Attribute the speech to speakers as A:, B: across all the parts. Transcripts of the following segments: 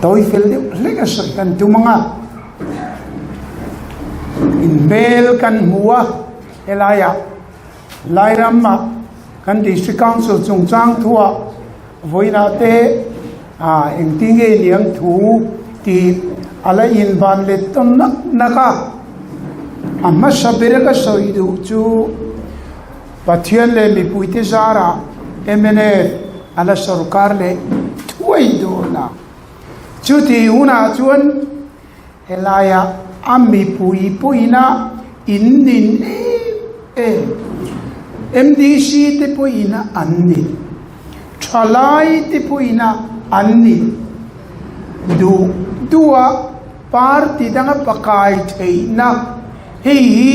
A: Tawi fel deuh hlek a sawi kan tum ang a, inhmel kan hmu a, helaiah Lairamah kan District Council chungchang thuah vawiinah te engtin nge niang thu tih a la inban let tawn nak nak a, a hmasa ber ka sawi duh chu Pathian leh mipuite zarah mnf a la sorkar leh thuai dawn a, chutih hunah chuan Helaia a mipui pawhina in nin em em, MDC te pawhina an nin, thalai te pawhina an nin duh duha party danga pakai theihna hei hi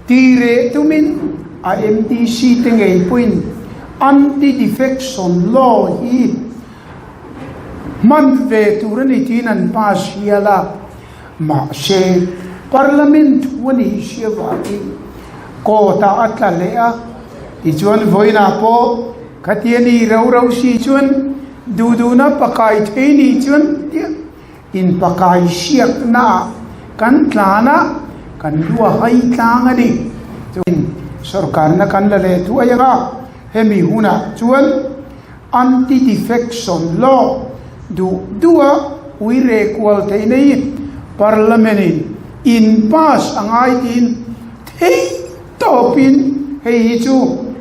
A: ti reh tumin a MDC te ngei pawhin anti-defection law hi Hman ve tur a ni tiin an pass hial a, mahse Parliament thu a nih hria vangin court ah a tla leh a, tichuan vawiinah pawh khatia ni rau rau si chuan duhduhna pakai thei nih chuan tia inpakai hriakna ah kan tlan a, kan lu a hai tlang a ni. Chuan sorkarna kan la leh thuai ang a, hemi hunah chuan. Anti-defection law duh duha ui reh kual theih nei Parliament in in pass a ngai tiin theih tawpin hei hi chu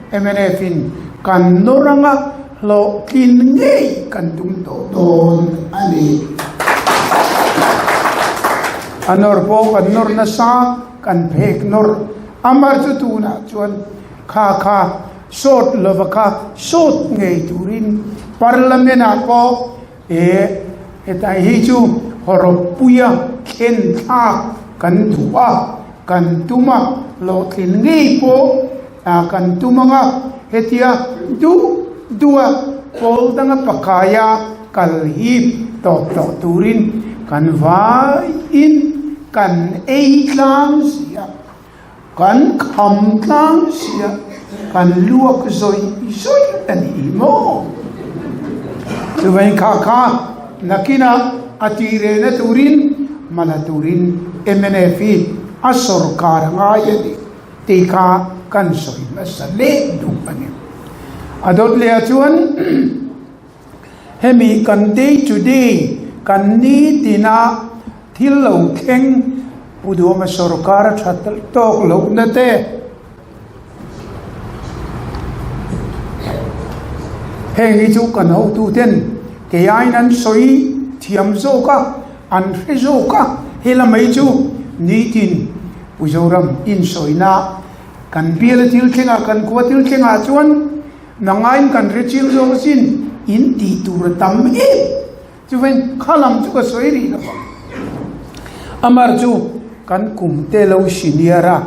A: mnf in kan nawr anga hlawhtlin ngei kan tum tawh dawn a ni. A nawr pawh kan nawr nasa kan phek nawr amar chu tunah chuan kha kha Sawt lova kha sawt ngei turin Parliament ah pawh e hetai hi chu hawrawppuia thlen thlak kan duh a, kan tum a, hlawhtlin ngei pawh kan tum ang a, hetia duh duh a pawl danga pakaia kal hi tawp tawh turin kan vaiin kan ei tlang si a. Kan kham tlang sia, kan luak zawih zawih a ni maw? Chuvangin kha kha nakinah a tih rehna turin hmala turin mnf hi a sorkar a ngai a ni tih kha kan sawi hmasa leh duh a ni. A dawt leh ah chuan hemi kan day to day kan nitina Thil lo thleng Pu Duhawma sorkar a tha tawk lohna te, heng hi chu kan hotuten kei aiin an sawi thiam zawk a, an hre zawk a, hela mai chu nitin Pu Zoram insawina kan biala thil thlengah kan khua thil thlengah chuan nangaiin kan hre chiang zawk asin in tih tur a tam em. Chuvain kha lam chu ka sawi rih lo ang. Amar chu kan kum te lo senior a,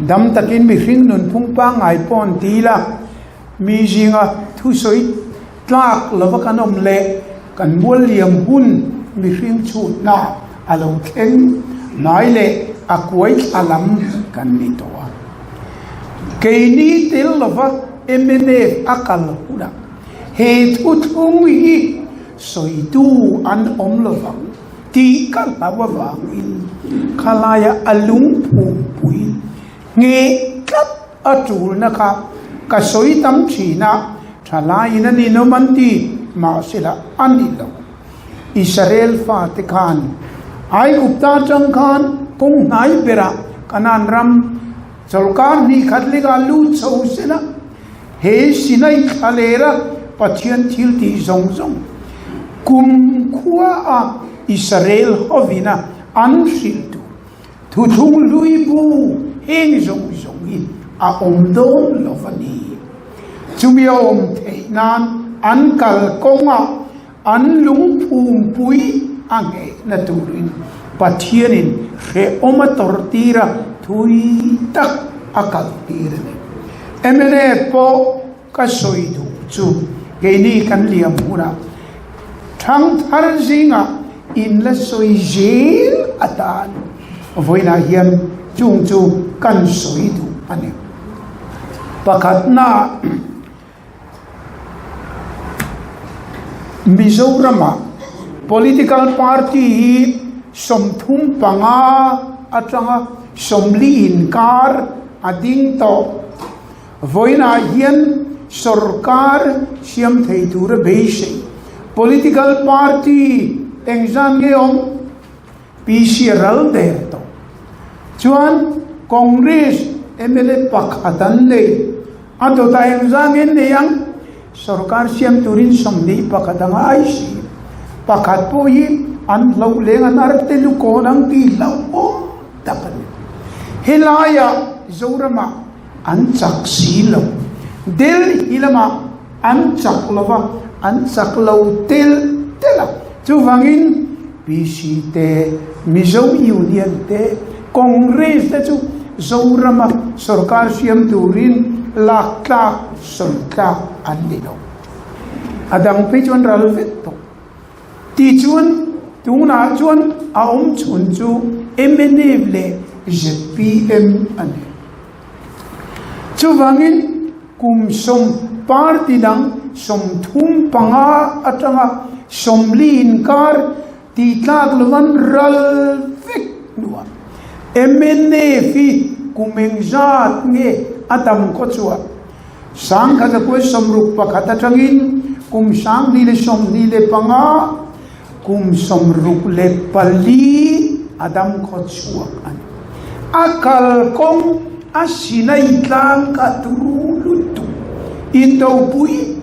A: dam takin mihring nunphung pangngai pawh an ti ila, mi zinga thusawi tlak lova kan awm leh kan mual liam hun mihring chhutna a lo thleng hnai leh a kuai thla lam kan ni tawh a. Keini tel lova mnf a kal hunah He thuthlung hi sawitu an awm lovang tih ka hlau avangin khalaia a lungphumpui ngheh tlat a tulna kha ka sawi tam thin a, thalaiin a ninawm an ti, mahsela a ni lo. Israel fate khan Aigupta atang khan kawng hnai berah Kanaan ram chawlhkar hnih khat lekah lut chho sela, He Sinai thlalera Pathian thil tih zawng zawng kum khua a Israel hovina an hrilh tur thuthlung hlui bu heng zawng zawng hi a awm dawn lo a ni. Chumi a awm theih nan an kal kawngah an lungphumpui a nghehna turin Pathianin hrehawm a tawrh tir a, thui tak a kal tir a ni. Mnf pawh ka sawi duh chu keini kan liam hunah thangthar zingah in la sawi zel atan vawiinah hian chung chu kan sawi duh a ni. Pakhatna. Mizoramah. Political party hi 35 atanga 40 inkar a ding tawh. Vawiinah hian sorkar siam thei tura beisei political party engzan nge awm? PC ral der tawh. Chuan Congress mla pakhat an nei. A dawtah engzah nge an nei ang? Sorkar siam turin 21 anga ai si. Pakhat pawh hi an hloh leng an arte lukawn ang tih hlauhawm tak a ni. Helaiah Zoramah an chak si lo. Delhi lamah an chak lo va, an chak lo telh telh a. Chuvangin PC te, Mizo Union te, Congress te chu Zorama sorkar siam turin lak tlak, sawi tlak an ni lo. A dang phei chuan ral vek tawh. Tichuan tunah chuan a awm chhun chu mnf leh zpm a ni. Chuvangin kum sawm party dang 35 atanga 40 inkar tihtlak lovan ral vek hnuah mnf hi kum engzat nge a dam khaw chhuah? 1961 atangin kum 2025 kum 64 a dam khaw chhuak a ni. A kalkawng a Sinai tlang kha turu lutuk indopui,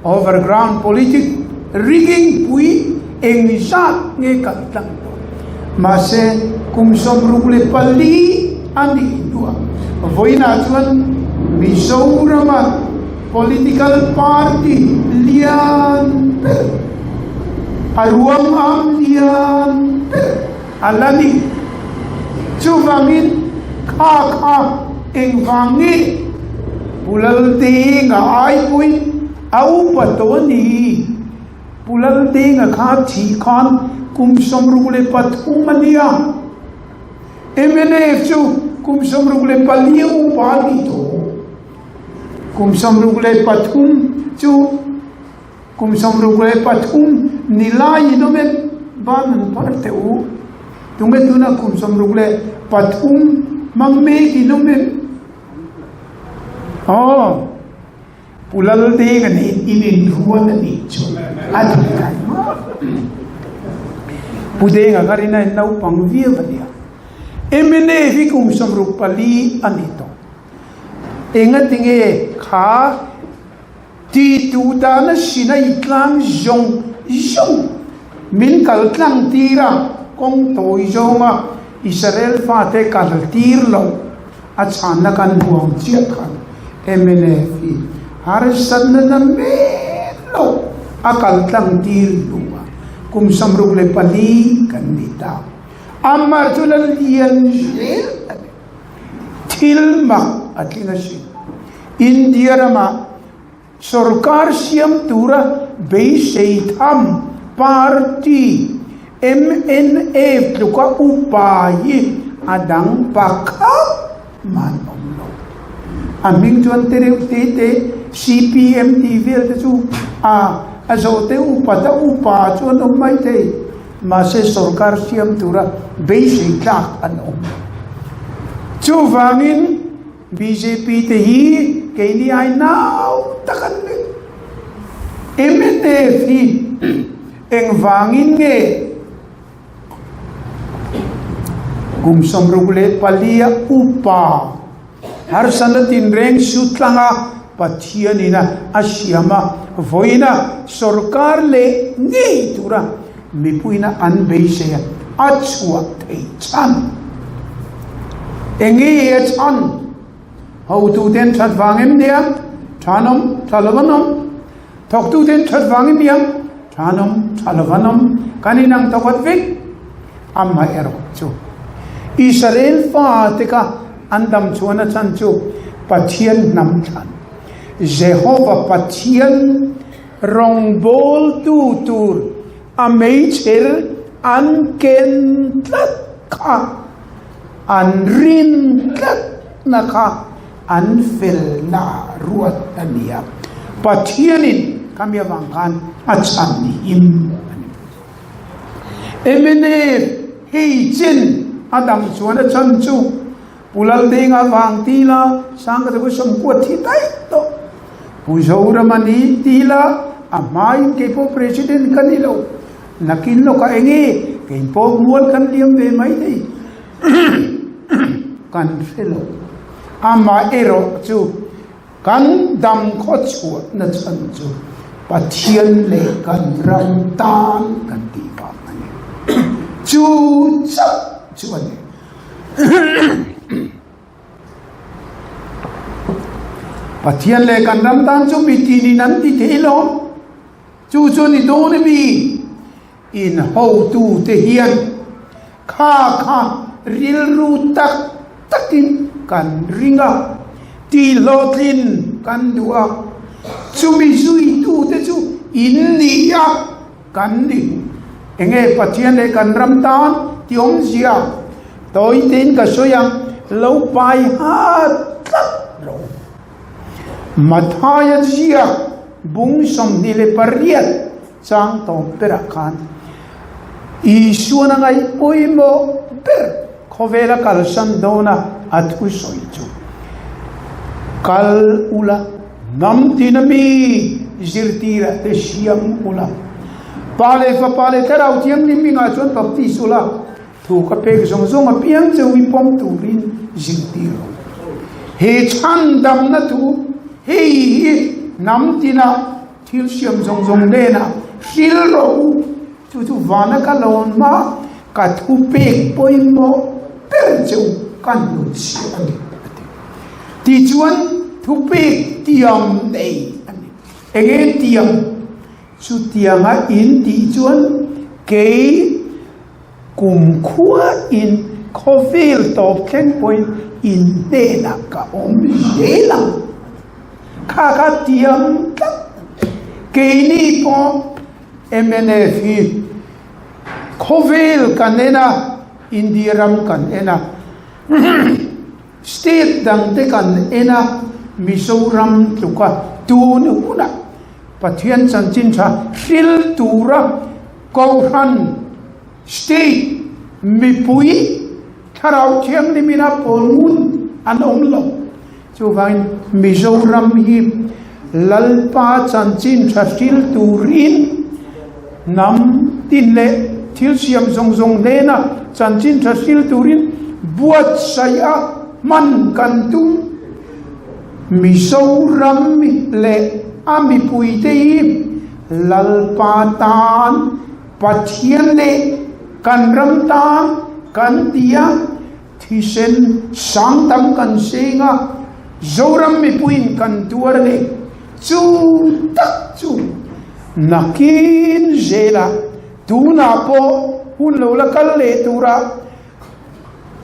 A: overground politic, rigging pui engzat nge kal tlang tawh. Mahse, kum 64 a nih hnuah vawiinah chuan Mizorama political party lian ber, a ruam am lian ber a la ni. Chuvangin kha kha engvang nge Pu Laldenga ai pawhin a upa tawh a ni. Pu Laldenga kha thih khan kum 63 a nia. Mnf chu kum 64 a upa a ni tawh. Kum 63 chu kum 63 ni laiin awm em? Ban an phar teh u. Tunge tuna kum 63 hmang mekin awm em? Aw. Pu Laldenga nen in inrual a nih chu a dik kai maw? Pu Denga kha rin a naupang viau a nia. Mnf hi kum 64 a ni tawh. Engatinge kha ti tu dana Sinai tlang zawng zawng min kal tlang tir a, kawng tawi zawnga Israel fate kal tir loh a chhanna kan huam chiah khan mnf hi harsatna na mek lo a kal tlang tir hnuah kum 64 kan ni ta. Amah chu la lian zel a ni. Thil mak a tling asin. India ramah Sorkar siam tura beisei tham party mnf tluka upa hi a dang pakhat man awm lo. A hming chuan te reuh te te CPM tih vel te chu a a zawh te upa ta upa chuan awm mai thei. Mahse sorkar siam tura beisei tlak an awm lo. Chuvangin. Bjp te hi keini ai nau tak an ni. Mnf hi engvangin nge kum 64 a upa harsatna tinreng su tlanga Pathianin a siam a, vawiina sorkar leh ngei tura Mipuina an beisei a, a chhuah theih chhan. Enge a chhan? Hotuten that vang em nia? Tha an awm, tha lo an awm. Thawktuten that vang em nia? Tha an awm, tha lo an awm. Kan inang tawkhat vek. Amaherawh chu Israel fate kha an dam chhuahna chhan chu Pathian hnam thlan, Jehova Pathian Rawngbawltu tur a meichher an ken tlat kha, an rin tlatna kha an felna ruat a ni a, Pathianin khami avang khan a chhan him a ni. Mnf hei chin a dam chuan a chhan chu Pu Laldenga vang ti la Sangkata Sawmkua thi daih tawh. Pu Zorama ni ti la a hmain kei pawh President ka ni lo. Nakin lawkah eng nge kei pawh mual kan liam ve mai thei kan hre lo. Amah erawh chu Kan dam khaw chhuahna chhan chu Pathian leh kan ram tan kan tih vang a ni. Chu chauh chu a ni. Pathian leh kan ram tan chu mi tinin an ti thei lo. Chu chu a ni dawn a mi. In hotute hian kha kha rilru tak takin kan ring a, tihhlawhtlin kan duh a, chumi zuitute chu in ni a kan ni. Enge Pathian leh kan ram tan ti awmzia tawi tein ka sawi ang, lo pai hat tlat lo. Mathaia ziak bung 28. Chang tawp berah khan Isuan a ngaih pawimawh ber khawvela kalsan dawna a thusawi chu, Kal ula, hnam tina mi zirtirah te siam ula, Pa leh Fapa leh Thlarau Thianghlim hmingah chuan baptis ula, thu ka pek zawng zawng apiang cheu i pawm turin zirtir rawh. He chhandamna thu hei hi hnam tina Thil siam zawng zawng hnenah hril rawh u, chu chu vana ka lawn hma ka thu pek pawimawh ber che u ka hnutchhiah a ni, a ti. Tichuan thu pek tiam nei a ni. Enge tiam? Chutianga in tih chuan kei kumkhua in khawvel tawp thleng pawhin in hnenah ka awm zel ang. Kha kha tiam tlat keini pawh mnf hi khawvel kan en a, India ram kan en a, state dang te kan en a, Mizoram tluka tun hunah Pathian chanchin tha hril tura Kohhran, state, mipui Thlarau Thianghlim ina pawl ngun an awm lo. Chuvangin Mizoram hi Lalpa chanchin tha hril turin hnam tin leh thil siam zawng zawng hnena chanchin tha hril turin buatsaih a hman kan tum. Mizoram leh a mipuite hi Lalpa tan Pathian leh kan ram tan kan ti a. Thisen sang tam kan seng a, Zoram mipuiin kan tuar a ni. Chu tak chu nakin zela tunah pawh hun lo la kal leh tura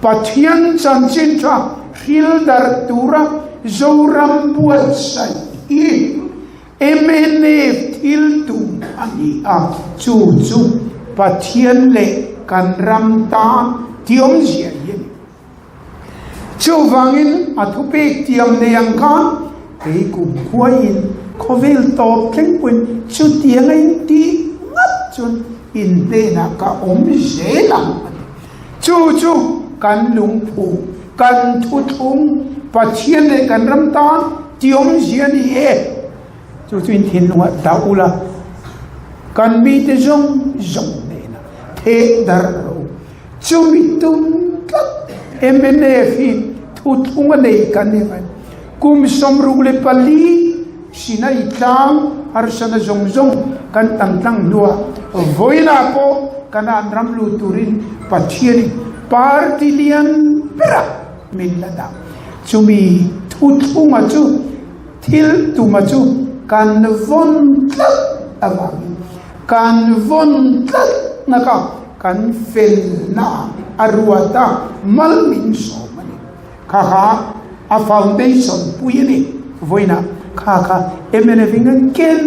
A: Pathian chanchin tha hril darh tura Zoram buatsaih hi mnf thil tum a ni a, chu chu Pathian leh kan ram tan tiawmzia hi a ni. Chuvangin a thupek tiam nei ang khan kei kum khuaiin khawvel tawp thleng pawhin chutiang a intih ngat chuan in hnenah ka awm zel ang a ti. Chu chu kan lungphu, kan thuthlung, Pathian leh kan ram tan tiawmzia a ni e. Chu chu in thinlungah dah ula, kan mite zawng zawng hnenah theh darh rawh u. Chumi tum tlat mnf hi thuthlung a nei kan ni mai. Kum 64 Sinai tlang harsana zawng zawng kan tam tlang hnuah vawiinah pawh Kanaan ram lut turin Pathianin party lian berah min la dah. Chumi thuthlunga chu thil tuma chu kan vawn tlat avangin kan vawn tlat naka kan felna a ruat a, mal min sawm a ni. Kha kha a foundation pui a ni. Vawiinah kha kha mnf in kan ken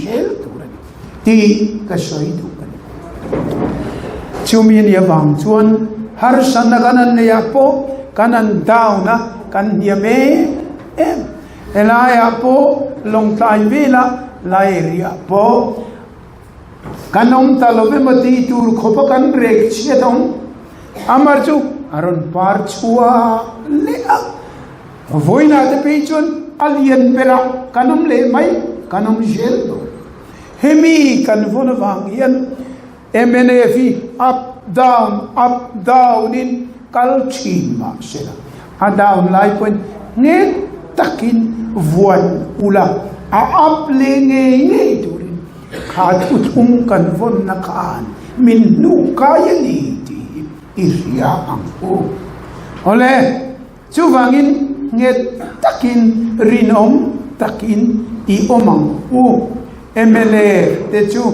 A: zel tur a ni tih ka sawi duh a ni. Chumi a nih avang chuan harsatna kan han neih ah pawh kan han down a, kan hniam em em. Helaiah pawh Lawngtlai velah Lai area pawh. Kan awm ta lo emaw tih tur khawpa kan rek chhiat awm. Amar chu a rawn par chhuak leh a. Vawiinah te phei chuan a lian berah kan awm leh mai, kan awm zel dawn. Hemi kan vawn avang hian mnf hi up down up down in kal thin mah se la, a down lai pawhin nghet takin vuan ula, a up leh ngei ngei turin kha thuthlung kan vawnna khan min hnuh kai a ni tih hi i hria ang u. Awle, chuvangin nghet takin rinawm takin i awm ang u. Mla te chu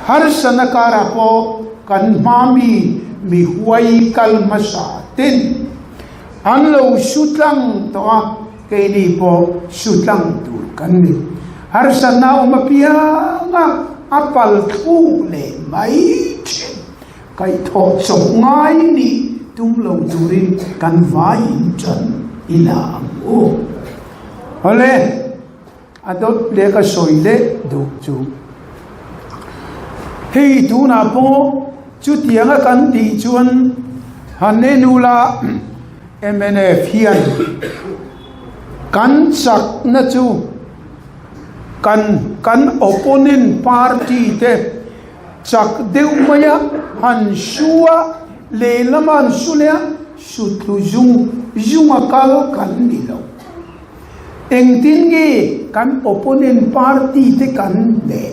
A: harsana karah pawh kan hma mi mi huai kal hmasa ten an lo su tlang tawh a, keini pawh su tlang tur kan ni. Harsatna awm apiang a, a pal thluk leh mai thin. Kaihthawh chawp ngai nih tum lo turin kan vaiin tan i la ang u. Awle. A dawt leh ka sawi leh duh chu hei tunah pawh chutianga kan tih chuan han en ula mnf hian kan chakna chu kan kan opponent party te chak deuh maia han su a lehlam a han su leh a sutlu zung zunga kal kan ni lo. Engtin nge kan opponent party te kan hneh?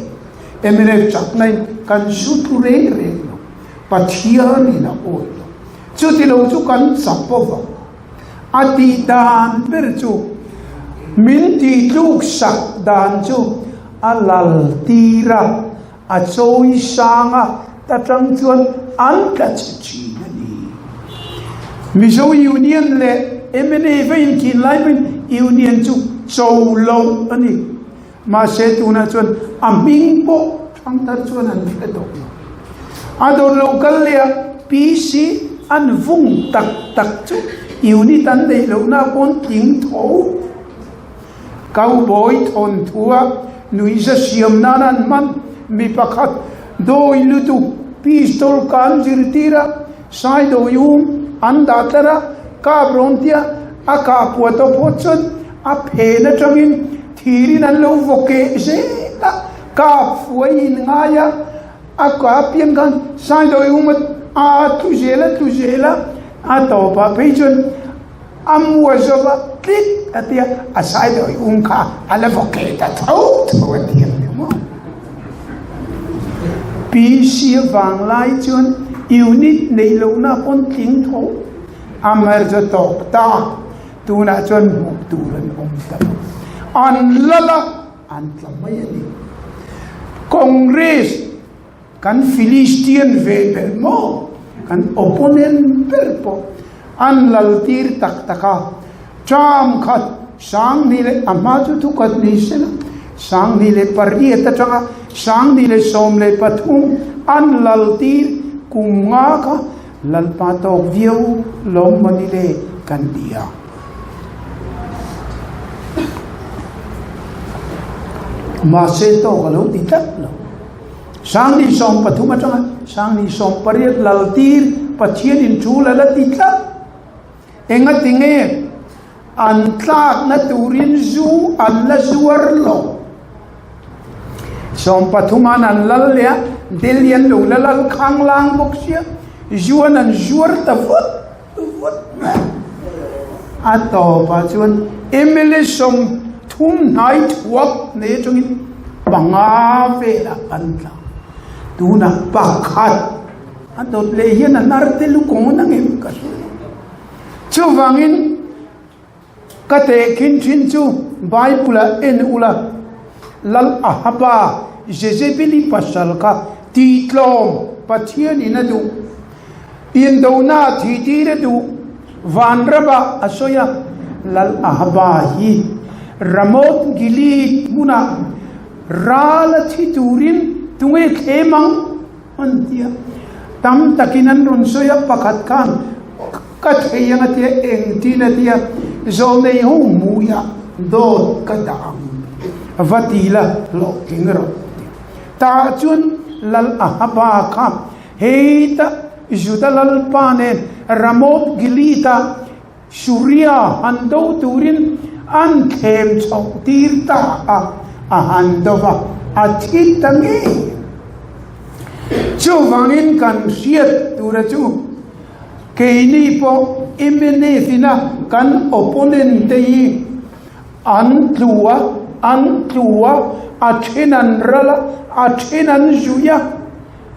A: Mnf chakna in kan su tlu reng reng lo. Pathian in a awi lo. Chuti lo chu kan chak pawh vang. A tih dan ber chu min tih tluk sak dan chu a lal tir a, a chawi sang a, ta tang chuan an tla chhe thin a ni. Mizo Union leh mna va inkhin lai pawhin Union chu cho lo a ni. Mahse tunah chuan a hming pawh thangthar chuan an hre tawh lo. A dawt lo kal leh a PC an vung tak tak chu unit an neih lohna pawn tling tho. Cowboy thawnthua nuihza siam nan an hman mi pakhat dawi lutuk pistol kan zirtir a, sai dawi um an dah tlar a, kap rawn tia a kah puah tawh phawt chuan a phen atangin thirin an lo vaw keh zel a, kap fuai in ngai a, a kah piang khan sai dawi um a tlu zel a tlu zel a, a tawpah phei chuan A mua zova tlik a tia, a saidawi um kha a la vaw keh ta tho tho a ti ang emaw. PC vanglai chuan unit neih lohna pawn tling tho a mer chu tawp ta, tunah chuan hmuh tur an awm ta lo. An lal a, an tla mai a ni. Congress. Kan Philistian ve ber maw? Kan opponent ber pawh an lal tir tak tak a. Term khat 2000 leh a hma chu thukhat ni se la, 2008 atanga 2013 an lal tir kum nga kha Lalpa tawk viau lawm maw ni le kan ti a. Mahse tawk a lo ti tlat lo. 2013 atanga 2018 laltir Pathianin thu la la ti tlat. Engati nge an tlakna turin zu an la zuar lo. Sawmpathuman an lal leh a, Delhi an lo la lal khanglang bawk sia, zuan an zuar ta vut vut mai. A tawpah chuan mla 30 hnai thuak nei atangin panga velah an tla. Tunah pakhat a dawt leh hian a hnar te lukawng a ngem ka hria lo. Chuvangin ka tehkhin thin chu Bible-ah en ula, Lal Ahaba, Jezebeli pasal kha tihtlawm Pathianin a duh. Indona thih tir a duh. Vanrama a sawi a, Lal Ahaba hi Ramoth Gilead hmunah ral a thi turin tunge thlem ang? an ti a. Tam takin an rawn sawi a, pakhat khan ka thei ang a ti a, engtin a ti a, Zawlnei ho hmuiah dawt ka dah ang, va ti la hlawhtling rawh a ti. Tah chuan Lal Ahaba kha heta Juda lalpa nen Ramoth Gilead-a Suria han do turin an thlem chhoh tir ta a, a han do va, a thi ta ngei. Chuvangin kan hriat tura chu keini pawh mnf ina kan opponent te hi an tlu a, an tlu a, a then an ral a, a then an zui a.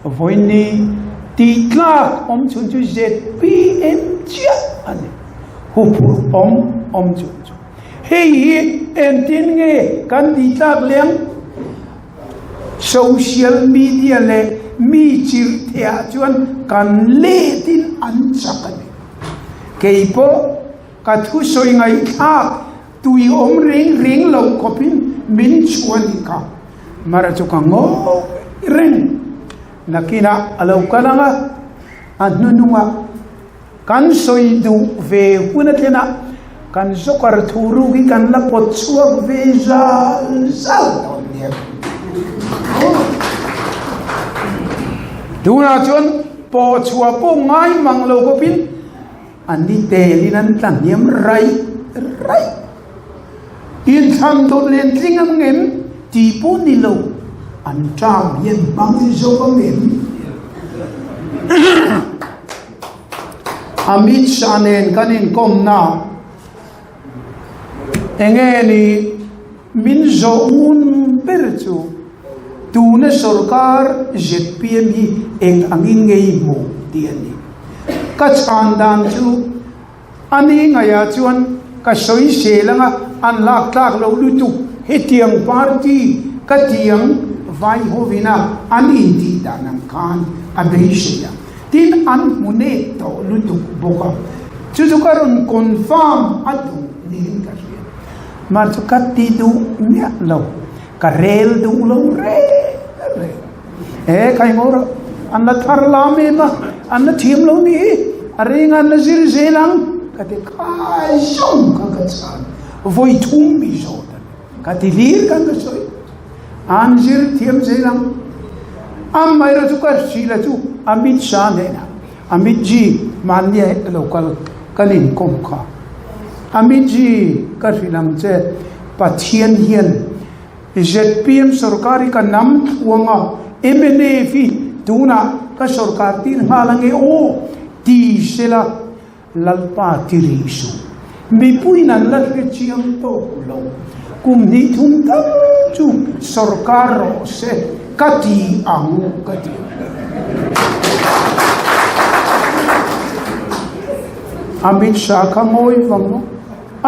A: Vawiin tih tlak awm chhun chu zpm chiah a ni. Huphurh awm awm chhun chu. Hei hi engtin nge kan tih tlak leng? Social media leh mi chirh theih ah chuan kan letin an chak a ni. Kei pawh ka thusawi ngaihthlak tui awm reng reng lo khawpin min chhuah a nih kha. Mara chu ka ngawi reng. Nakinah a lo kal ang a, a hnunungah kan sawi duh ve hun a thlen a, kan zawkar thu ruk hi kan la pawt chhuak ve zal zal dawn nia. Tunah chuan pawh chhuah pawh ngai mang lo khawpin a ni telin an tla hniam raih raih. Inthlan dawt len tling ang em tih pawh ni lo, an term hian hmang zawk ang em? Amit Shah nen kan inkawmna enge ni min zawh ngun ber chu tuna sorkar zpm hi eng angin nge i hmuh tih a ni. Ka chhan dan chu A ni ngaiah chuan ka sawi sel anga an lak tlak loh lutuk hetiang party ka tiang vai hovin a an intih dan ang khan a beisei a, tin an hmu nek tawh lutuk bawk a, chu chu ka rawn confirm a duh niin ka hria. Mar chu ka ti duh miah lo, ka rel duh lo reng reng. He kai ngawr an la thar lam em a, an la thiam lo ni hi, a reng an la zir zel ang ka ti khai zawng kha ka chhan vawi thum mi zawt a ni ka ti hlir khan ka sawi an zir thiam zel ang amaherawh chu ka hrilh a chu Amit Shah hnenah Amit ji mahnia lo kal kan inkawm kha Amit ji ka hrilh ang che Pathian hian Zpm sorkar hi ka nam thluang a, mnf hi tunah ka sorkar tir nghal ange aw ti sela Lalpa ti rih suh. Mipuiin an la hre chiang tawk lo. Kum hnih thum tal chu sorkar rawh se ka ti ang ka ti. Amit Shah kha ngawi vang a.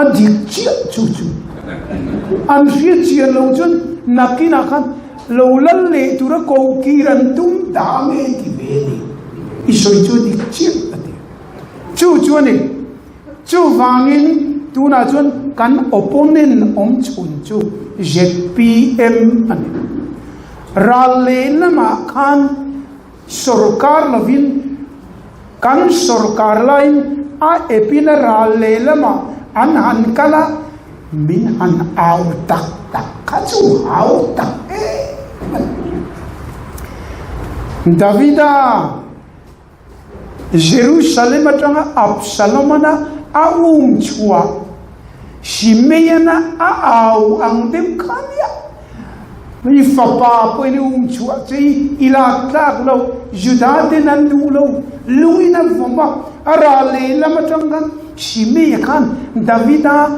A: A dik chiah chu chu an hriat chian lo chuan nakinah khan lo lal leh tura ko kir an tum ta nge ti ve a ni. I sawi chu a dik chiah a ti. Chu chu a ni. Chuvangin tunah chuan kan opponent awm chhun chu zpm a ni. Ral lehlamah khan Sorkar lovin kan sorkar laiin a epin a ral lehlamah an han kal a, min han au tak tak kha chu hau tak em a ni. Davida Jerusalem atanga Absalomana a um chhuah Simeana a au ang deuh kha nia. I fapa pawhin i um chhuah che i, i lak tlak lo, Juda ten an duh lo, lungin a vawm a, a ral lehlam atang khan Simei khan Davida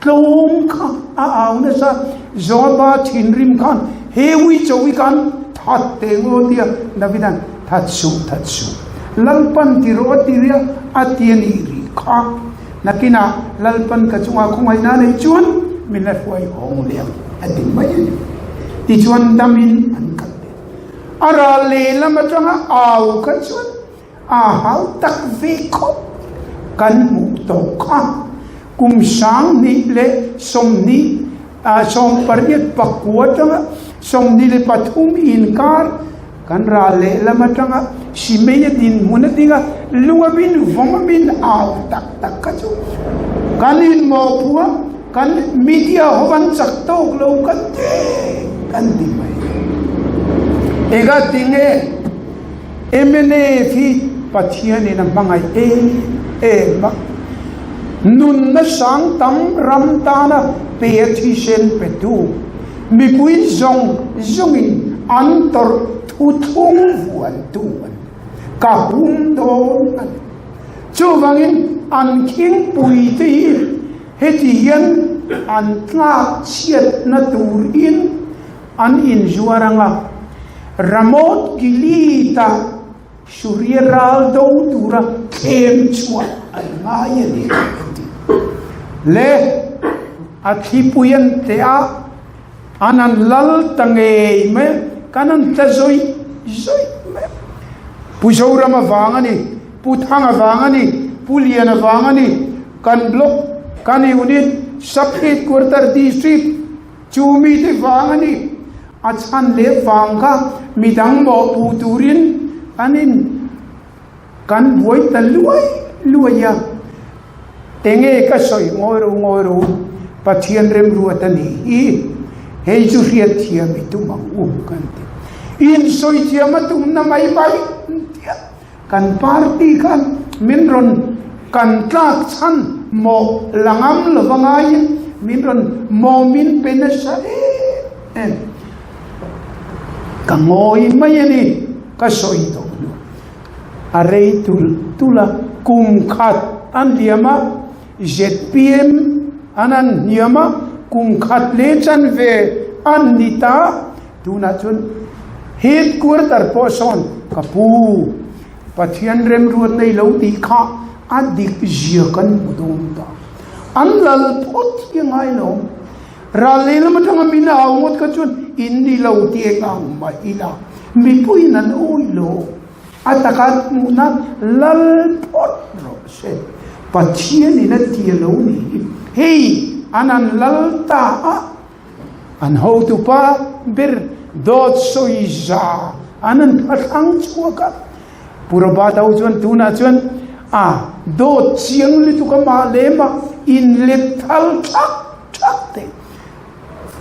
A: tlawm kha a au nasa, Joaba thinrim khan he uicho i kan that teh ngaw tia Davida'n that suh, that suh, Lalpan ti rawh a ti ria a ti a nih rih kha. Nakinah Lalpan ka chungah khawngaihna a neih chuan min la hruai hawng leh ang a ti mai a ni. Tichuan damin an kal leh. A ral lehlam atanga au kha chuan a hau tak ve khawp kan hmuh tawh kha. Kum 20 leh 20 18 pakua atanga 23 inkar Kan ral lehlam atanga Simei a dinhmun a ding a, lung a min vawm a min au tak tak kha chu kan inmawhphu a, kan media ho an chak tawk lo kan ti kan ti mai. Engatinge mnf hi Pathianin a hmangaih em em a, nunna sang tam ram tana pe a thisen petu mipui zawng zawngin an tawrh thuthlung vuantu a ni. Ka hum dawn a ni. Chuvangin an khingpui te hi heti hian an tlak chhiatna turin an inzuar ang a, Ramoth Gilead-a Suria ral do tura thlem chhuah an ngai a ni, an ti. Le, a thlipui an teh a, an han lal ta ngei mai a, kan han tla zawih zawih mai a. Pu Zorama vang a ni, Pu Thanga vang a ni, Pu Liana vang a ni, kan block, kan unit, sub headquarter, district, Chu mite vang a ni. A chhan leh vang kha midang mawhpuh turin an in kan buai ta luai luai a. Enge ka sawi ngawi ro ngawi ro Pathian remruat a nih hi. Hei chu hriat thiam i tum ang u kan ti. In sawi thiam a tumna mai mai an ti a. Kan party khan min rawn kan tlak chhan mawh la ngam lova ngaiin min rawn mawh min pe nasa em em. Ka ngawi mai a ni, ka sawi tawh hnu. A rei tulh tulh a, kum khat an liam a, zpm an an hniam a, kum khat leh chanve an ni ta. Tunah chuan headquarter pawh sawn ka pu Pathian remruat nei lo tih kha a dik zia kan hmu dawn ta. An lal phawt hi a ngai lo. Ral lehlam atanga min au ngawt kha chuan in ni lo tih eng ang mah ila mipuiin an awi lo. A taka hmuh nan lal phawt rawh se. Pathianin a ti a lo ni hi. Hei an an lal ta a. An hotupa ber dawt sawi za an an phathlang chhuak a. Pu Robert ho chuan tunah chuan a dawt chiang lutuk a mah lem a inlet thal thak thak te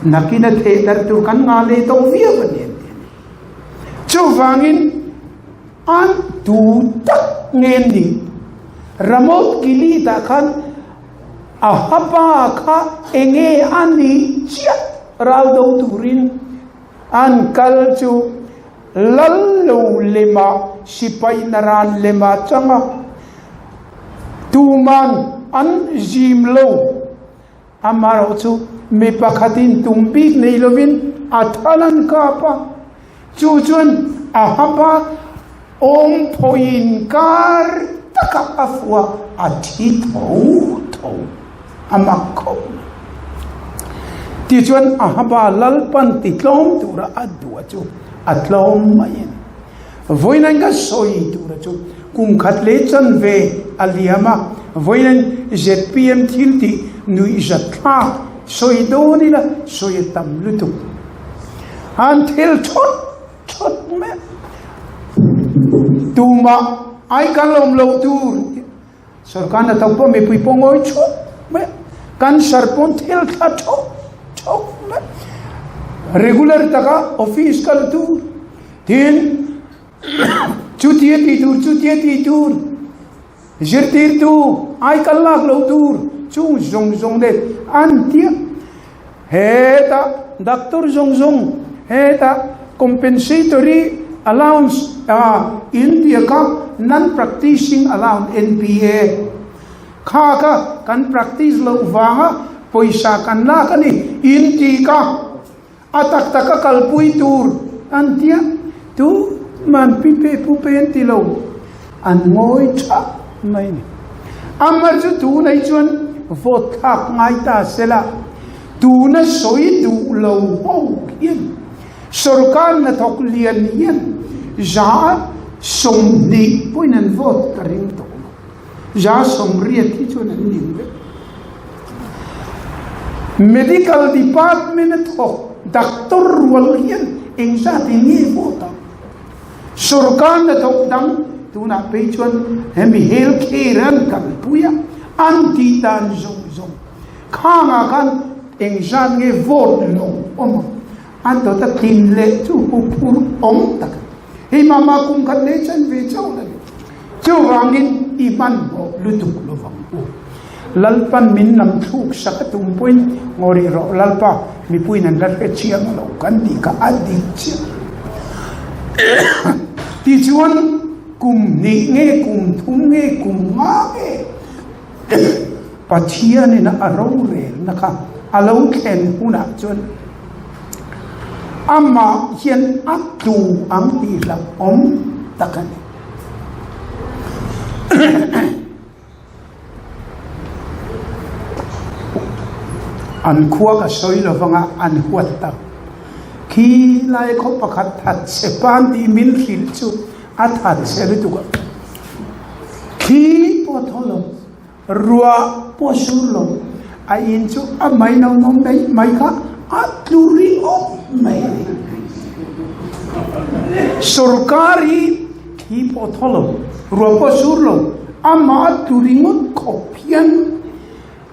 A: nakin a theh darh tur kan ngah leh tawh viau a ni an ti a ni. Chuvangin an tu tak nge ni Ramoth Gilead ah khan Ahaba kha enge a nih chiah ral do turin an kal chu lal lo lema sipai naran lema chang a, tuman an zim lo. Amaherawh chu mi pakhatin tum bik nei lovin a thal an kap a, chu chuan Ahaba awm phawiin kar taka a fuh a, a thi tho tho a mak khawp mai. Tichuan Ahaba Lalpan ti tlawm tura a duh a chu a tlawm mai a ni. Vawiin ka sawi tura chu kum khat leh chanve a liam a, vawiin zpm thil tih nuihzat thlak sawi dawn ila sawi a tam lutuk. An thil thawt thawt mai a, tumah ai kan lawm loh tur Sorkar hnathawk pawh mipui pawh ngawi thup mai a, cancer pawn thil thla thup thup mai a, regular taka office kal tur tin chutia tih tur chutia tih tur zirtirtu ai kal lak loh tur chung zawng zawng nen an tia hetah doctor zawng zawng hetah compensatory allowance ah India kha non practicing allowance NPA kha kha kan practice loh vanga pawisa kan lak a ni inti kha a tak taka kalpui tur an tia tu man pi pe pu pe an ti lo an ngawi thap mai a ni. Amah chu tunah chuan vote thlak ngai ta sela tuna sawi duh lo ho hian sorkar hnathawk lian hian 20% pawhin an vote ka ring tawh lo. 80% hi chuan an ning vek. Medical department a thawk doctor rual hian engzat in nge vote ang? Sorkar hnathawk dang tunah phei chuan hemi health care an kalpui a, an tih dan zawng zawng khangah khan engzat nge vote lo awm ang? A dawt a tlin leh chu huphur awm tak a ni. Hei mama kum khat leh chen ve chauh la ni. Chuvangin i hmanhmawh lutuk lovang u. Lalpan min lam thluk sak a tum pawhin ngaw rih rawh Lalpa, mipuiin an la hre chiang lo kan tih kha a dik chiah. Tichuan kum hnih nge kum thum nge kum nga nge Pathianin a rorelna kha a lo thlen hunah chuan amah hian a tlu ang tih hlauhawm tak a ni. An khua ka sawi lo vanga an huat tak. Khi lai khaw pakhat that che pan tih min hrilh chu a that che lutuk a. Thli pawh a thaw lo, ruah pawh a sur lo, a in chu a mai no no mai mai kha a tlu ringawt mai a ni. Sorkar hi thli pawh a thaw lo, ruah pawh a sur lo, amah a tlu ringawt khawp hian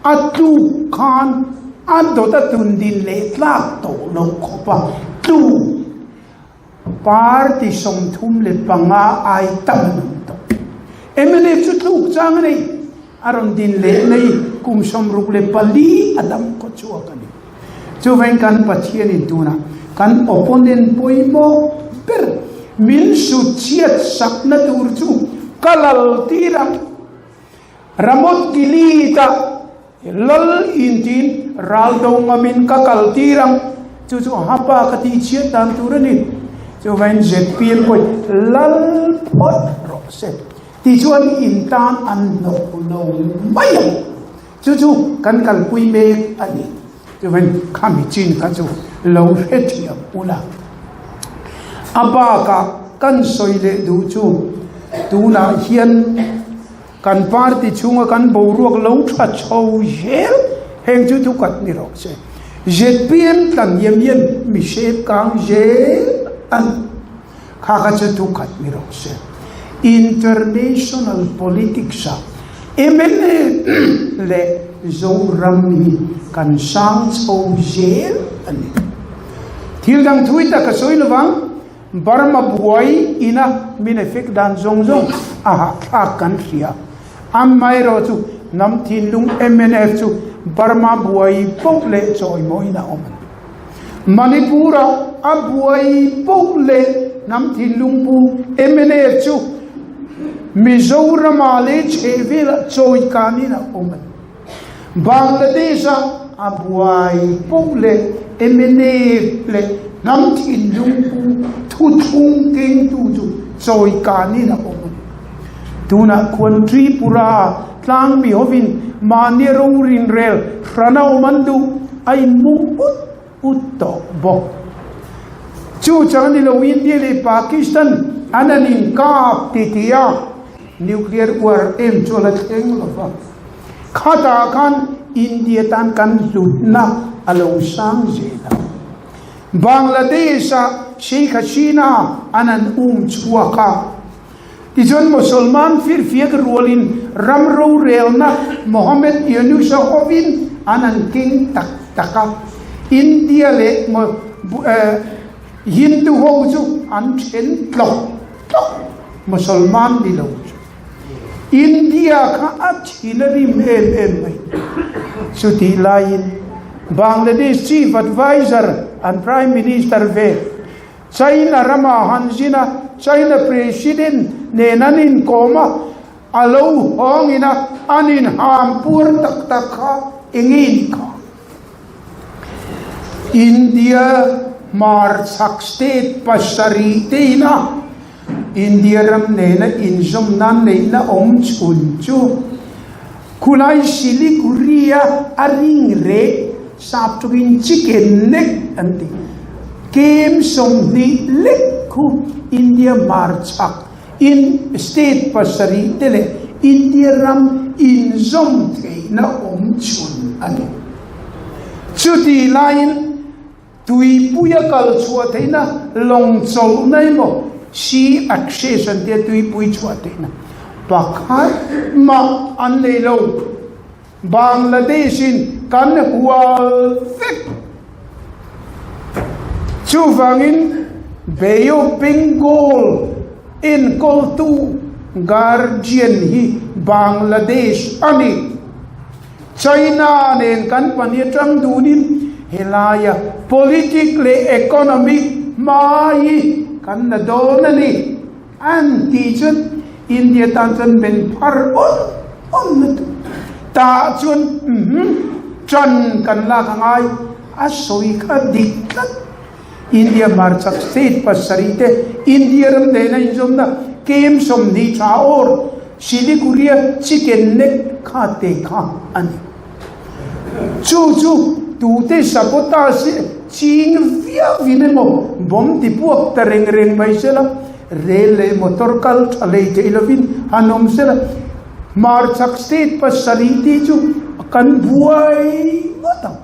A: a tluk khan a dawt a tundin leh tlak tawh lo khawp a tlu. Party 35 ai tam an awm tawh. Mnf chu tluk chang a nei. A rawn din leh nei kum 64 a dam khaw chhuak a ni. Chuvangin kan Pathianin tunah kan opponent pawimawh ber min sut chhiat sakna tur chu ka lal tir ang. Ramoth Gilead-ah Lal intiin ral do ngamin ka kal tir ang, chu chu hapa ka tih chhiat dan tur a ni. Chuvangin zpm pawhin Lal phawt rawh se tichuan in tan an hnawk lo mai ang, chu chu kan kalpui mek a ni. Chuvangin khami chin kha chu lo hrethiam ula. A bakah kan sawi leh duh chu tunah hian. Kan party chhunga kan boruak lo tha chho zel heng chu thukat ni rawh se. Zpm tlan hiam hian mi hrep kang zel a ni. Kha kha chu thukat ni rawh se. International politics ah mla leh Zoram hi kan sang chho zel a ni. Thil dang thui tak ka sawi lovang. Burma buai ina min effect dan zawng zawng a hahthlak kan hria. Amaherawh chu hnam thinlung mnf chu Burma buai poh leh chawimawiin a awm a ni. Manipur ah a buai poh leh hnam thinlung pu mnf chu Mizoram ah leh chhehvel ah chawikanin a awm a ni. Bangladesh ah a buai poh leh mnf leh hnam thinlung pu thuthlung kengtu chu chawikanin a awm a ni. Tunah khuan Tripura ah tlangmi hovin mahni rorinrel hrana awm an duh a inmung ut ut tawh bawk. Chu chang ni lo India leh Pakistan an an inkap ti ti a, nuclear war em chu a la thleng lo va. Khatah khan India tan kan hlutna a lo sang zel a. Bangladesh-ah Sheikh Hasina an an um chhuak a. Tichuan Mosolman firfiak rualin ram rorelna Mohammed Yunus-a hovin an an keng tak tak a. India leh Hindu ho chu an then tlawk tlawk Mosolman ni lo chu. India kha a thin a rim em em mai. Chutih laiin Bangladesh Chief Adviser an Prime Minister ve China rama han zin a, China President nen an inkawm a, a lo hawngin a, an inham puar tak tak kha eng nge ni kha? India hmarchhak state pasarih te ina India ram nena inzawm nan neihna awm chhun chu khulai Siliguri-a a ring rek sap tawkin chicken neck an ti. Kem 20 lek khu India hmarchhak in state pasarih te leh India ram inzawm theihna awm chhun a ni. Chutih laiin Tuipuia kal chhuah theihna lawng chawlhna emaw sea access an tia tuipui chhuah theihna pakhat mah an nei lo. Bangladesh in kan hual vek. Chuvangin Bay of Bengal enkawltu guardian hi Bangladesh a ni. China nen kan pahnih atang dunin helaia politic leh economic hma hi kan la dawn a ni. An tih chuan India tan chuan men phar awn awn lutuk. Tah chuan umm tan kan lak a ngai a sawi kha dik tlat. India hmarchhak state pasarih te India ram nena inzawmna kem 20 tha awr Siliguri-a chicken neck kha te kha a ni. Chu chu tute sabotage ching viau in emaw bomb ti puak ta reng reng mai sela, rel leh motor kal tha lei theih lovin han awm sela, hmarchhak state pasarih tih chu kan buai ngawt ang.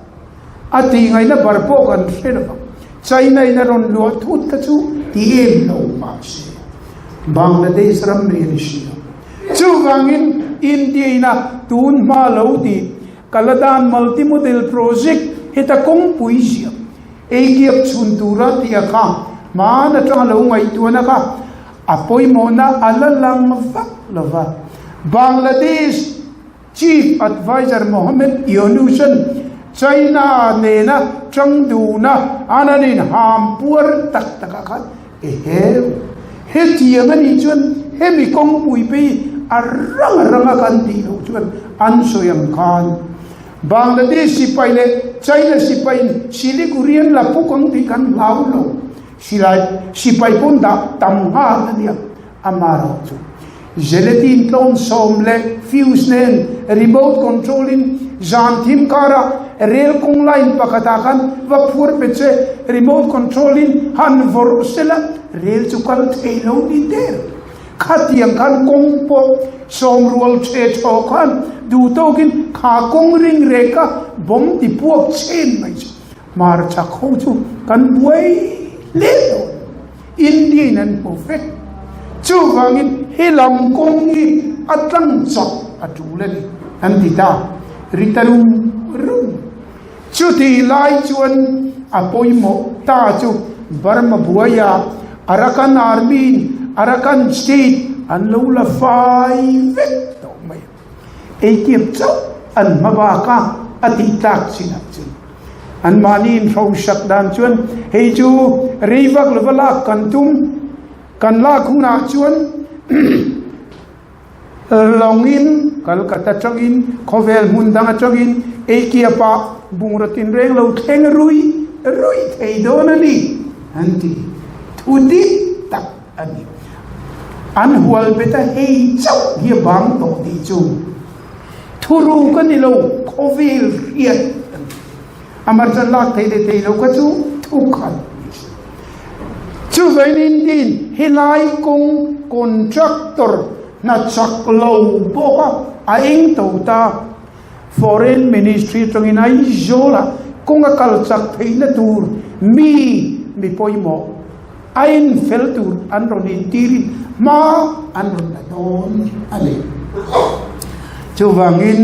A: A tih ngaihna bar pawh kan hre lo vang. China in a rawn luah thut kha chu ti em lo mahse Bangladesh ram ri a ni si lo. Chuvangin India in a tun hma lo ti Kaladan Multi-Model Project heta kawngpui ziak eikiap chhun tura tih a kha hman atanga lo ngaihtuahna kha a pawimawhna a la lang vak lo va. Bangladesh Chief Adviser Mohammed Yunus-a'n China nena chang duhna an an inham puar tak takah khan eheu, hetiang a nih chuan hemi kawngpui phei a rang ranga kan tih loh chuan an sawi ang khan Bangladesh sipai leh China sipaiin Siliguri an la puk ang tih kan hlau lo. Silai sipai pawn dah tam nghal a nia. Amaherawh chu Gelatin tlawm sawm leh fuse nen remote control in zan thim karah rel kawng line pakhatah khan va phuar pe che remote control in han vawrh sela rel chu kal thei lo ni der. Khatiang khan kawng pawh sawm rual the thaw khan duh tawkin kha kawng ring reka bomb ti puak chen mai chu hmarchhak ho chu kan buai hle dawn. India in an hmu vek. Chuvangin he lam kawng hi a tlang chak a tul a ni an ti ta. Ri ta rum rum. Chutih lai chuan a pawimawh ta chu Burma buaia Arakan Army in Arakan State an lo la fai vek tawh mai a. Eikiap chauh an hma bak a, a tih tlak chinah chuan. Anmahni inhrosak dan chuan hei chu rei vak lova lak kan tum, kan lak hunah chuan lawngin Calcutta atangin khawvel hmun dang atangin eikiapah bungraw tinreng lo thleng rui rui thei dawn a ni an ti. Thu dik tak a ni. An hual bet a hei chauh hi a bang tawh tih chu. Thuruk a ni lo, khawvel hriat a ni. Amah chuan lak thei leh thei lo kha chu thukhat ni se. Chuvangin Indian helai kawng contractor hna chak lo bawk a, a eng to ta. Foreign Ministry atangin Aizawlah kawng a kal chak theihna tur mi mi pawimawh a infel tur an rawn intirin hma an rawn la dawn a ni. Chuvangin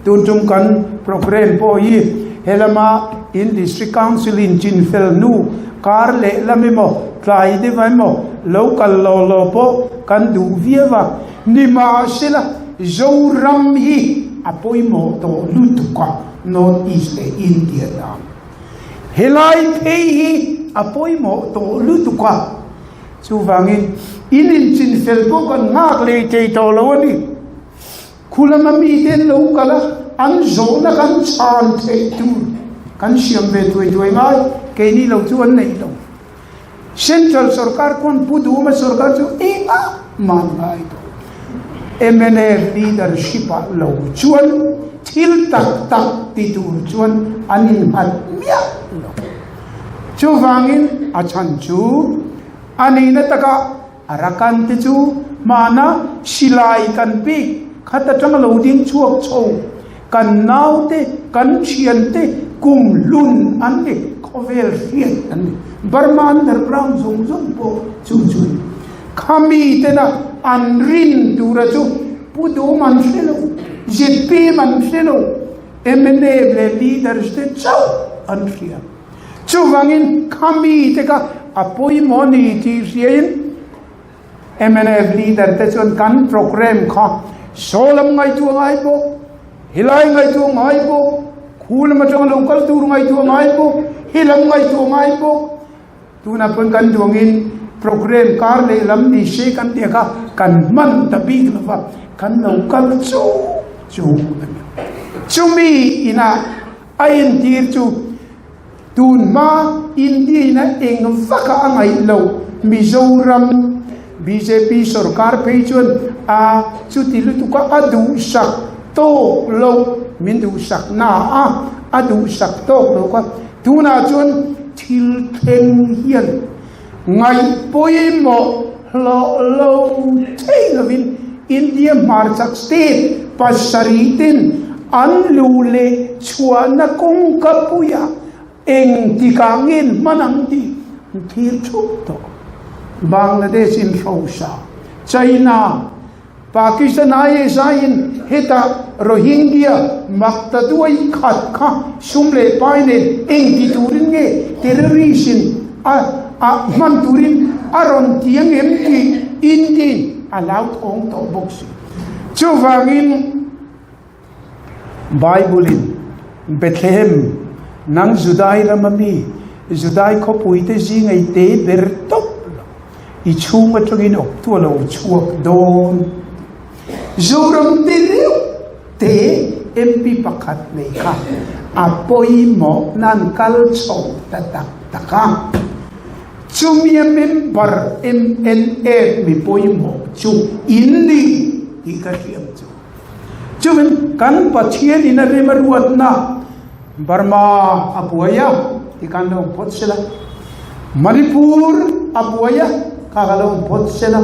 A: tun tum kan programme pawh hi helama in District Council in chinfel hnu kar lehlam emaw tlai deuh emaw lo kal law law pawh kan duh viau a, nimahsela Zoram hi a pawimawh tawh lutuk a North East leh India tan. Helai phei hi a pawimawh tawh lutuk a, chuvangin in inchinfel pawh kan nghak lei thei tawh lo a ni. Khu lama mite an lo kal a, an zawhna kan chhan theih tur kan siam ve thuai thuai ngai, keini lo chu an neih lo. Central sorkar khawn Pu Duhuma sorkar chu engah mah an ngai tawh. Mnf leadership ah lo chuan thil tak tak ti tur chuan an innghat miah lo. Chuvangin a chhan chu a nihna takah Arakan te chu hmana silai kan pek khat atanga lo ding chhuak chho kan naute, kan thiante kum hlun an ni, khawvel hriat an ni. Burma underground zawng zawng pawh chu chu a ni. Khami tena an rin tura chu Pu Duhum an hre lo, zpm an hre lo, mnf leh leaders te chauh an hria. Chuvangin khami te kha a pawimawh a ni tih hriain mnf leader te chuan kan programme kha saw lam ngaihtuah ngai bawk, helai ngaihtuah ngai bawk, khu lam atanga lo kal tur ngaihtuah ngai bawk, he lam ngaihtuah ngai bawk. Tunah pawn kan duangin programme kar leh lam ni se kan tih kha kan hman ta bik lo va, kan lo kal chuk chuk a ni. Chumi inah a entir chu tun hma India ina eng vaka a ngaih loh Mizoram bjp sorkar phei chuan a chuti lutuka a duhsak tawk loh min duhsak na a, a duhsak tawk loh kha tunah chuan thil thleng hian ngaih pawimawh hlawh lo thei lovin India hmarchak state pasarih ten an luh leh chhuahna kawngka puiah engtikah nge an hman ang tih an thlir thup tawh. Bangladesh in hrosa, China, Pakistan ISI in hetah Rohingya mak ta duai khat kha sum leh pai nen eng ti turin nge terrorist in a a hman turin a rawn ti ang em tih India in a hlauthawng tawh bawk si. Chuvangin Bible in Bethlehem nang Judai rama mi Judai khawpui te zingei te ber tawp lo I chhung atangin awptu a lo chhuak dawn. Zoram te reuh te MP pakhat nei kha a pawimawh nan kal chho ta tak tak a. Chumia member mla mi pawimawh chu in ni tih ka hriam chu. Chumin kan Pathian in a rem a ruatna Burma a buai a ti khan lo awm phawt sela, Manipur a buai a kha kha lo awm phawt sela,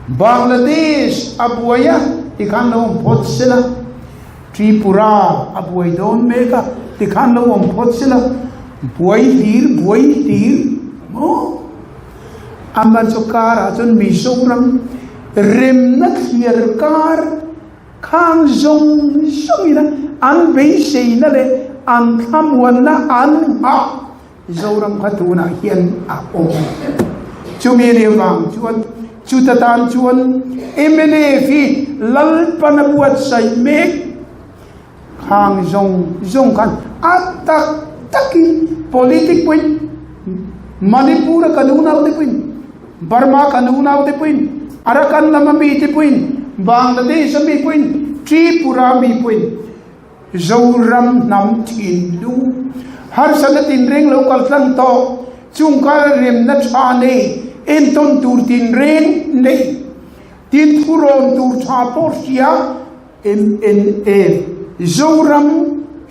A: Bangladesh a buai a ti khan lo awm phawt sela, Tripura a buai dawn mek a ti khan lo awm phawt sela, buai hlir buai hlir maw? Ama chu karah chuan Mizoram remna thliar kar khang zawng zawngin an beiseina leh an thlamuanna an nghah Zoram kha tunah hian a awm. Chumi leh vang chuan chuta tan chuan mnf hi Lalpana buatsaih mek Khang zawng zawng khan a tak takin politic pawhin Manipur a kan unaute pawhin Burma kan unaute pawhin Arakan lama mite pawhin Bangladesh a mi pawhin Tripura mi pawhin Zoram hnam thinlung harsatna tinreng lo kal tlang tawh chung kara remna tha nei entawn tur tinreng nei tin thurawn tur tha pawh hria MNF Zoram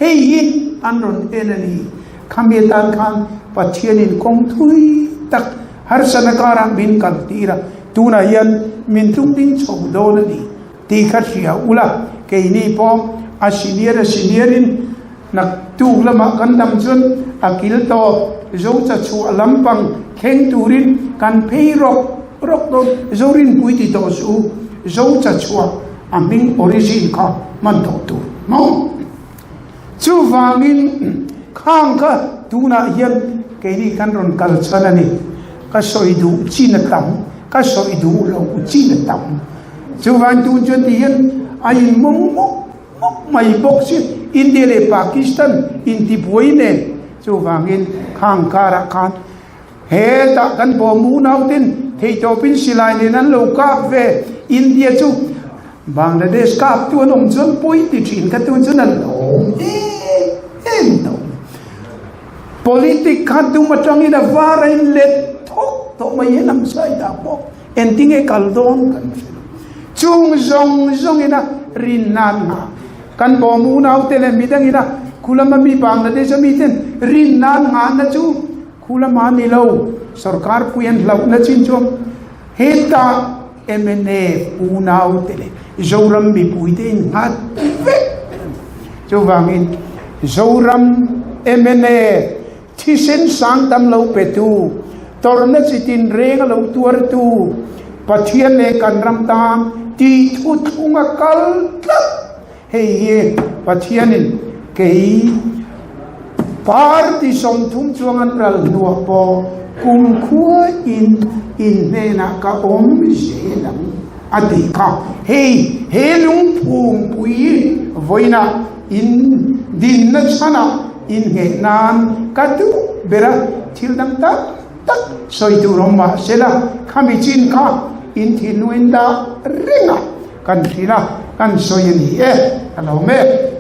A: hei hi an rawn en a ni. Khami atan khan Pathianin kawng thui tak harsatna karah min kal tir a, tunah hian min tlung ding chho dawn a ni tih kha hria ula, keini pawh a senior a senior in naktuk lamah kan dam chuan a kil tawp Zocha chhuah lampang thleng turin kan phei rawk rawk dawn, Zorinpui ti tawh suh u, Zocha chhuah. A hming origin kha hman tawh tur maw? Chuvangin khang kha tunah hian keini kan rawn kal chhan a ni. Ka sawi duh chin a tam, ka sawi duh loh chin a tam. Chuvangin tun chuan ti hian a inmawng mawp mawp mai bawk si India leh Pakistan intibuai nen. Chuvangin khang karah khan Hetah kan bawm unauten theihtawpin silai nen an lo kap ve. India chu Bangladesh kap tu an awm chuan pawi ti thin kha tun chuan an lawm em em tawh mai. Politic kha dum atangin a var a in let thawk tawh mai hian an sawi dah pawh engtinge kal dawn kan hre lo. Chung zawng zawngin a rin nan nghah kan bawm unaute leh midangin a khulama mi Bangladesh a miten rin nan nghahna chu Khu lama ni lo, sorkar pui an hlauhna chin chuan heta mnf unau te leh Zoram mipui te in nghat vek a ni. Chuvangin Zoram mnf thisen sang tam lo petu, tawrhna chi tinreng a lo tuartu, Pathian leh kan ram tan tih thuthlung a kal tlat. Hei hi Pathianin kei. Party 30 chuang an ral hnuah pawh kumkhua in in hnenah ka awm zel ang a ti kha. Hei he lungphungpui vawiinah in dinna chhanah inngeh nan ka duh ber a, thil dang tak tak sawi tur awm mah sela khami chin kha in thinlungin dah reng a kan hrilh a, kan sawi a ni e, ka lo mek.